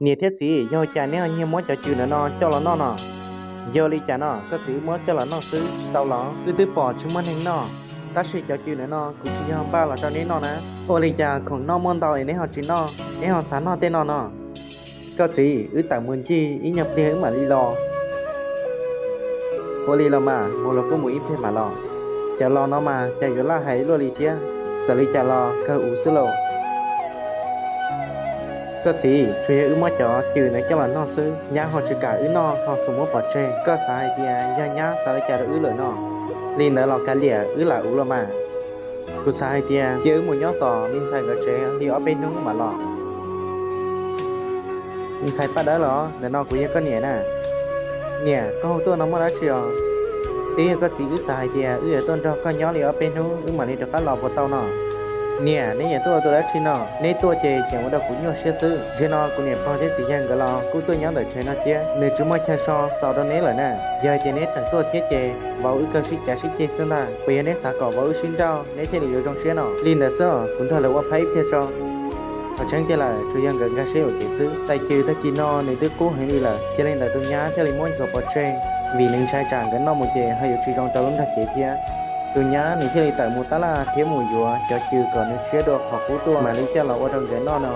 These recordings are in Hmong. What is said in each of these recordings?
Niam thiab txiv, yog cas neb ho nyiag muab cov cws ntawm no coj los noj no? Yog li cas no, koj txiv wb muab coj los noj xwb tsis tau los? Wb twb pom tsis muaj neeg noj, tab sis cov cws ntawm no kuv tsis yog npaj los rau neb noj na. Ua li cas khoom noj muaj ntau es neb ho tsis noj, neb ho xav noj tej no no? Koj txiv, wb tawm mus ncig ib nyuag pliag wb mam li los. Ua li los mas, mus los kuj mus ib pliag mam los. Cov laus no mas cas yuav laj heev luaj li thiab, txawm li cas los kawg ua xwb lauj. Koj txiv, tsuas yog wb muab cov cws ntawd coj los noj xwb, nyab ho tsis kam wb noj ho xum muab pov tseg. Koj xav hais tias yog nyab xav li cas rau wb lawm no? Li ntawd los kav liam, wb lam ua los mas. Kuv xav hais tias cia wb mus nyob tom me ntxhais nkawd tsev li ob peb hnub mam los. Ntxhais Paj Dawb los? Ntawm no kuv yog koj niam na. Niam, koj hu tuaj no muaj dab tsi os? Twb yog koj txiv wb xav hais tias wb yuav tuaj nrog koj nyob li ob peb hnub wb mam li rov qab los puas tau no? Niam, neb yeej tuaj ua tus dab tsi no? Neb tuaj ces tseem ua rau kuv nyuaj siab xwb. Zaum no kuv niam pog thiab txiv yawg nkawd los kuj tuaj nyob ntawm tsev no thiab, nws tsis muaj chaw so txaus rau neb lawm na. Yog hais tias neb tseem tuaj thiab ces vauv wb kawg sib cav sib ceg xwb ntag. Puas yog neb xav kom vauv wb sib nrauj neb thiaj li yuav zoo siab no? Li ntawd xwb, kuv nrog lawv ua phab ib pliag tso. Qhov tseeb tiag lawm, tsuas yog nkawd nkag siab yuam kev xwb. Tais cws tag kis no nws twb qub heev li lawm, cia li ntawd tus nyab thiaj li muab nchuav pov tseg, vim nws ntshai tsam nkawd noj mus ces ho yuav tsis zoo rau lub nrog cev thiab. Tus nyab nws thiaj li tawm mus tab laj thiab mus yuav cov cws kom nws tshiab dua qhov qub tuaj mam li coj los ua rau nkawd noj no.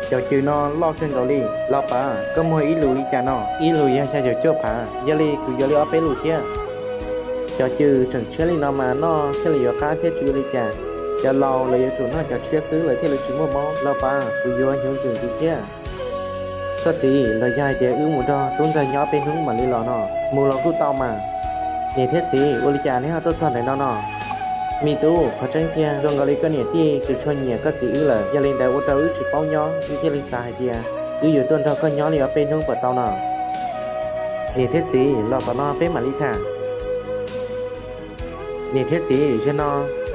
Cov cws no loj kawg nkaus li. Los pav, koj muag ib lus li cas no? Ib lus yog xya caum cuaj phav, yog li kuv yuav li ob peb lus thiab. Cov cws tseem tshiab li no mas noj thiaj li yuav qab thiab tsis ua li cas. Cov laus lawv yuav tsum noj cov tshiab xwb lawv thiaj li tsis muaj mob. Los pav, kuv yuav hnyuv ntxwm ntxiv thiab. Koj txiv, los yog hais tias wb mus nrog tub ntxawg nyob peb hnub mam li los no? Mus los kuj tau mas. Niam thiab txiv, ua li cas neb ho tuaj txog ntawm no no? Me tub, qhov tseeb tiag zoo nkaus li koj niam tij tsis tshua nyiam koj txiv wb lawm, yog li ntawd ua rau wb tsis paub nyob, wb thiaj li xav hais tias wb yuav tuaj nrog koj nyob li ob peb hnub puas tau no? Niam thiab txiv, los tom no peb mam li tham. Niam thiab txiv, zaum no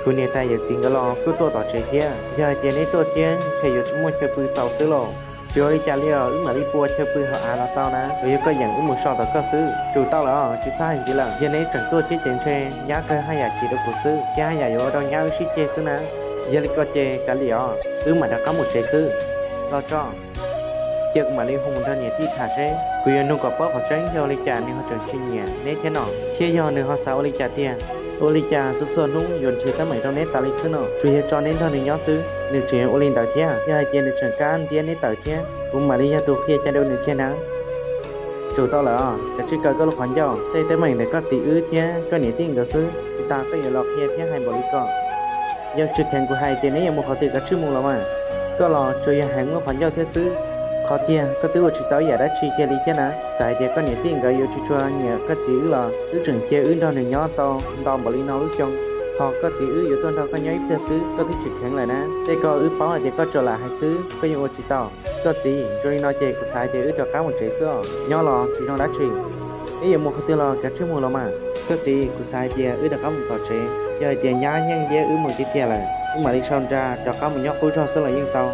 kuv niam tais yawm txiv nkawd los kuj tuaj tom tsev thiab. Yog hais tias neb tuaj thiab ntshe yuav tsis muaj chaw pw tau xwb lauj. Tsis ua li cas li os, wb mam li pua chaw pw hauv av los tau na, los yog koj yeem wb mus so tom koj xwb? Tsum tau lawm os, tsis txhob hais ntxiv lawm. Yog neb tseem tuaj thiab ces ntshe nyab kawg haj yam chim rau kuv xwb, thiab haj yam yuav ua rau nyab wb sib ceg xwb na. Yog li ko ces kav liam os, wb mam rov qab mus tsev xwb. Los tso, cia kuv mam li hu mus nrog niam tij tham seb, kuv yuav nug kom paub qhov tseeb yog ua li cas nws ho tseem tsis nyiam neb thiab no, thiab yog nws ho xav ua li cas tiag. Ua li cas txhua txhua hnub yuav nrhiav teeb meem rau neb tas li xwb no? Tsuas yog tso neb nrog nws nyob xwb, nws tseem yuav ua li ntawd thiab. Yog hais tias nws tseem kab ntiab neb tawm thiab, kuv mam li yog tus qhia cai rau nws kiag na. Tsum tau lawm os, kav tsij kaw koj lub qhov ncauj, tej teeb meem ntawm koj txiv wb thiab koj niam tij nkawd xwb, tsis tas koj yuav los qhia thiab hais npaum li ko. Yog tsis kheev kuv hais ces neb yuav mus qhov twg kav tsij mus los mas. Koj los tsuas yog heev lub qhov ncauj thiab xwb. Qhov tiag koj twb ua tsis tau ib yam dab tsi kiag li thiab na. Txawm hais tias koj niam tij nkawd yuav tsis tshua nyiam koj txiv wb los wb tseem cia wb nrog nws nyob tau ntau npaum li no lub xyoo. Ho koj txiv wb yuav tuaj nrog koj nyob ib pliag xwb koj twb tsis kheev lawm na. Tej ko wb paub hais tias koj tsuas lam hais xwb, koj yeej ua tsis tau. Koj txiv, zoo li no ces kuv xav hais tias wb rov qab mus tsev xwb os, nyob los tsis zoo dab tsi. Neb yuav mus qhov twg los kav tsij mus los mas. Koj txiv, kuv xav hais tias wb rov qab mus tom tsev, yog hais tias nyab yeej ntiab wb mus tiag tiag lawm, wb mam li sau nra rov qab mus nyob qub zog xwb los yeej tau.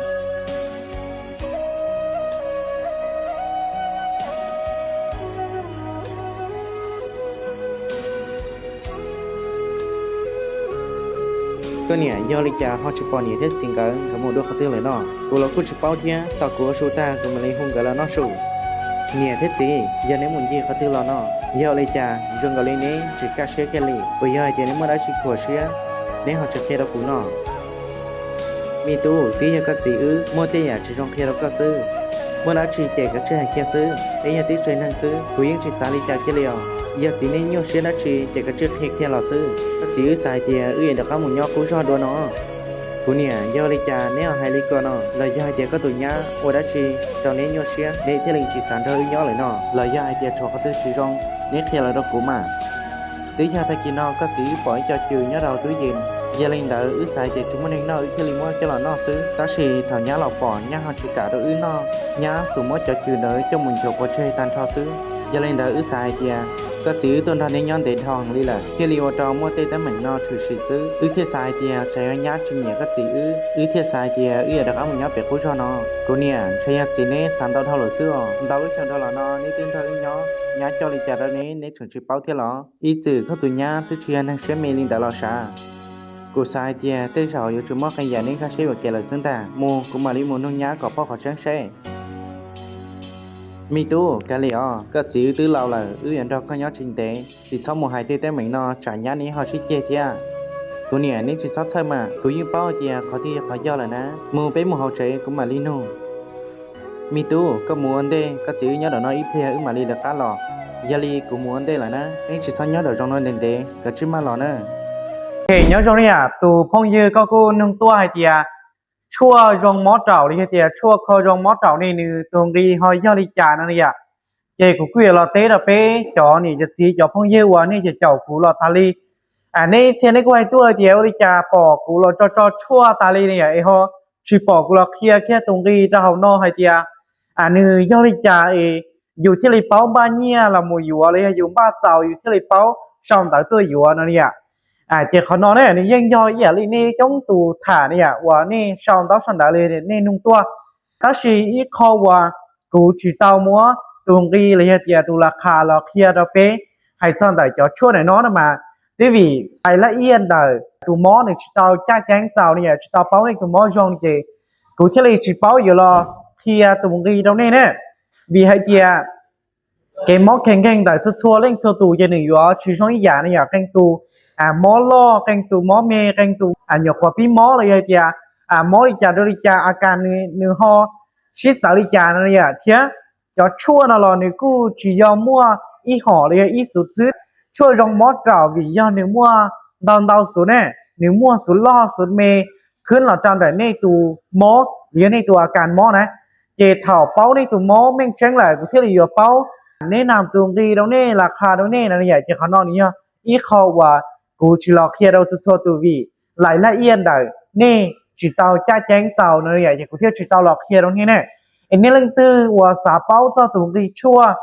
Koj niam, yog li cas ho tsis pom niam thiab txiv nkawd nkawd mus dua qhov twg lawm no? Kuv los kuj tsis paub thiab, tos kuv ua su tag kuv mam li hu nkawd los noj su. Niam thiab txiv, yog neb mus ncig qhov twg los no? Yog li cas zoo nkaus li neb tsis kaj siab kiag li? Puas yog hais tias neb muaj dab tsi khuam siab neb ho tsis qhia rau kuv no? Me tub, twb yog koj txiv wb muaj tej yam tsis zoo qhia rau koj xwb. Muaj dab tsi ces kav tsij hais kiag xwb, peb yog tib tsev neeg xwb, kuv yeej tsis xav li cas kiag li os. Yog txiv nej nyuaj siab dab tsi ces kav tsij qhia kiag los xwb. Koj txiv, wb xav hais tias wb yuav rov qab mus nyob qub zog dua no. Kuv niam, yog li cas neb ho hais li ko no? Los yog hais tias koj tus nyab ua dab tsi rau neb nyuaj siab neb thiaj li tsis xav nrog wb nyob lawm no? Los yog hais tias tshuav qhov twg tsis zoo neb qhia los rau kuv mas. Twb yog tag kis no koj txiv wb pom ib co cws nyob rau hauv tub yees, yog li ntawd wb xav hais tias tsis muaj neeg noj wb thiaj li muab coj los noj xwb. Tab sis thaum nyab los pom nyab ho tsis kam rau wb noj, nyab xum muab cov cws ntawd coj mus nchuav pov tseg tag nrho xwb. Yog li ntawd wb xav hais tias koj txiv wb tuaj nrog neb nyob ntev dhau heev li lawm thiaj li ua rau muaj tej teeb meem no tshwm sim xwb. Wb thiaj xav hais tias tsam yog nyab tsis nyiam koj txiv wb, wb thiaj xav hais tias wb yuav rov qab mus nyob pem qub zog no. Kuv niam, ntshe yog txiv neb xav ntau dhau lawm xwb os. Ntau lub xyoo dhau los no neb twb nrog wb nyob, nyab coj li cas rau neb neb tseem tsis paub thiab los? Ib txwm koj tus nyab twb tsis yog neeg siab me li ntawd los sav. Kuv xav hais tias tej zaum yuav tsum muaj qee yam nej nkag siab yuam kev lawm xwb ntag. Mus, kuv mam li mus nug nyab kom paub qhov tseeb seb. Me tub, kav liam os, koj txiv wb twb laus lawm, wb yuav nrog koj nyob tsis ntev, tsis txhob mus hais tej teeb meem no tsam nyab neb ho sib ceg thiab. Kuv niam, neb tsis txhob txhawj mas, kuv yeej paub hais tias qhov twg yog qhov yog lawm na. Mus, peb mus hauv tsev, kuv mam li nug. Me tub, koj mus ua ntej, koj txiv wb nyob ntawm no ib pliag wb mam li lawv qab los. Yog li kuv mus ua ntej lawm na, neb tsis txhob nyob nraum zoov no ntev ntev, koj tsij maj los na. Hem, nyob zoo li yam tus phooj ywg koj kuj nug tuaj hais tias tshuaj zoo mob raum los yog tias tshuaj kho zoo mob raum ne nws tus nqi ho yog li cas no yom. Ces kuv kuj yuav los teb rau peb cov niam cov txiv cov phooj ywg uas nej caum caum kuv los tas li. Nej txhia nej kuj hais tuaj tias ua li cas pom kuv los tso tso tshuaj tas li ne yom es ho tsis pom kuv los qhia kiag tus nqi rau hauv no hais tias nws yog li cas es yus thiaj li paub npaj nyiaj los mus yuav los yog yus npaj txaus yus thiaj li paub sau ntawv tuaj yuav no yom. Ces qhov no ne nws yeej yog ib yam li nej coob tus tham ne yom uas nej sau ntaub sau ntawv li nej nug tuaj. Tab sis ib qho uas kuv tsis tau muab tus nqi los yog tias tus las khas los qhia rau peb hais txog ntawm cov tshuaj ntawm no no mas, twb vim lais laj iaj ntawm tus mob nws tsis tau caj ceeb txaus ne yom, tsis tau paub nej tus mob zoo ces kuv thiaj li tsis paub yuav los qhia tus nqi rau nej ne. Vim hais tias kev mob kheev nkeeg ntawm txhua txhua leej txhua tus ces nws yuav tsis zoo ib yam ne yom. Qee tus mob loj, qee tus mob me, qee tus nyuam qhuav pib mob los yog hais tias mob li cas rau li cas a kas nws ho sib txawv li cas no yom. Thiab cov tshuaj no los nws kuj tsis yog muaj ib hom los yog ib xuv xwb. Tshuaj zoo mob raum vim yog nws muaj ntau ntau xuv ne, nws muaj xuv loj xuv me khwb los rau ntawm nej tus mob los yog nej tus a kas mob na. Ces thaum paub nej tus mob meej tseeb lawm kuv thiaj li yuav paub neb nab tus nqi rau nej, las khas rau nej no yom. Ces qhov no nws yog ib qho uas kuv tsis los qhia rau txhua txhua tus vim lais laj iaj ntawm nej tsis tau caj ceeb txaus no yom, ces kuv thiaj tsis tau los qhia rau nej ne. Es nej leej twg uas xav paub txog tus nqi tshuaj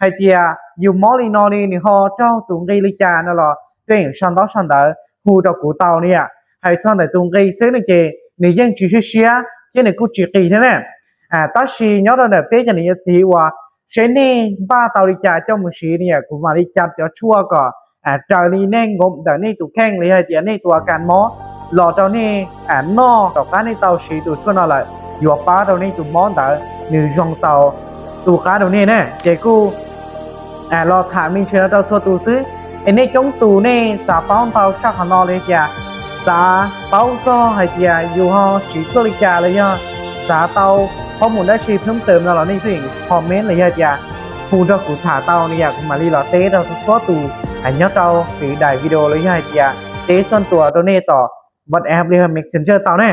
hais tias yus mob li no li nws ho raug tus nqi li cas no los tuaj yeem sau ntaub sau ntawv hu rau kuv tau ne yom. Hais txog ntawm tus nqi xwb no ces nws yeej tsis siab siab thiab nws kuj tsis qis thiab ne. Tab sis nyob rau ntawm peb cov niam cov txiv uas seb nej npaj tau li cas coj mus siv ne yom, kuv mam li ca cov tshuaj kom raws li nej nkaus ntawm nej tus kheej los yog hais tias nej tus a kas mob los rau nej noj, tom qab nej tau siv tus tshuaj no lawm yuav pab rau nej tus mob ntawd nws zoo tau tu qab rau nej ne. Ces kuj los tham me ntsis no rau txhua tus xwb. Es nej coob tus nej xav paub ntau tshaj qhov no li tias xav paub txog hais tias yus ho siv tshuaj li cas los yog xav tau qhob mus dab tsi phwb tawm no los nej twb comment los yog hais tias hu nrog kuv tham tau ne yom, kuv mam li los teb rau txhua tus nyob rau fev daim video los yog hais tias teb xuaj tuas rau nej tom WhatsApp los yog Messenger tau ne.